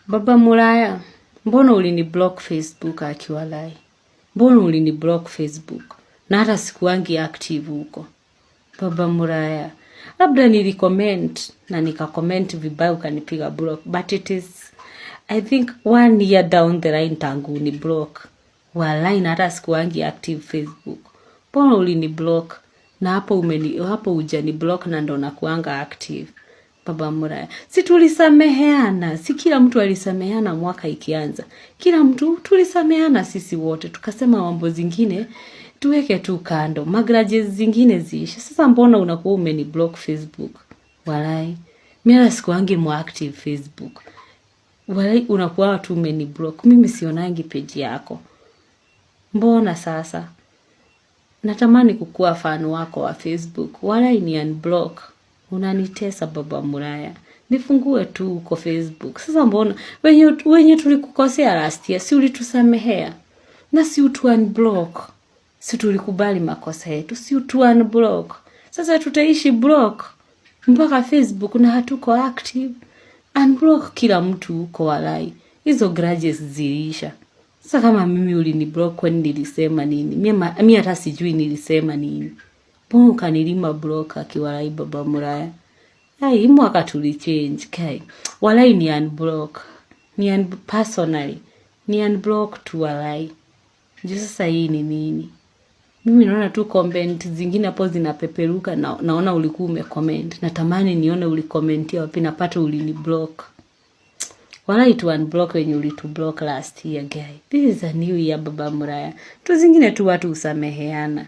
Baba Muraya, mbona ulini block Facebook akiwalai? Mbona ulini block Facebook? Na hata sikuangi active huko. Baba Muraya, labda nilicomment na nikacomment vibaya ukanipiga block, but it is, I think, one year down the line tangu ni block. Walai, na hata sikuangi active Facebook. Mbona ulini block? Na hapo umeni hapo hujani block na ndo nakuanga active. Baba Muraya, si tulisameheana? Si kila mtu alisameheana mwaka ikianza? Kila mtu tulisameheana sisi wote, tukasema mambo zingine tuweke tu kando, magrudges zingine ziishe. Sasa mbona unakuwa umeni block Facebook? Walai, mimi hata sikuangi mu active Facebook. Walai, unakuwa tu umeni block. Mimi sionangi page yako. Mbona sasa? Natamani kukuwa fan wako wa Facebook. Walai, ni unblock. Unanitesa, Baba Muraya. Nifungue tu huko Facebook. Sasa mbona wenye tulikukosea last year, si ulitusamehea? Na si utu unblock. Si tulikubali makosa yetu, si utu unblock. Sasa tutaishi block mpaka Facebook na hatuko active. Unblock kila mtu huko walai. Hizo grudges ziliisha. Sasa kama mimi ulini block, kwani nilisema nini? Mimi hata sijui nilisema nini. Mbona ukanilima block akiwalai, Baba Muraya? Ai, hii mwaka tulichange kai. Walai, ni unblock. Ni un personally. Ni unblock tu walai. Juu sasa hii ni nini? Mimi naona tu comment zingine hapo zinapeperuka na naona ulikuwa umecomment. Natamani nione ulicommentia wapi, napata ulini block. Walai, tu unblock wenye ulitu block last year, guy. This is a new year, Baba Muraya. Tu zingine tu watu usameheana.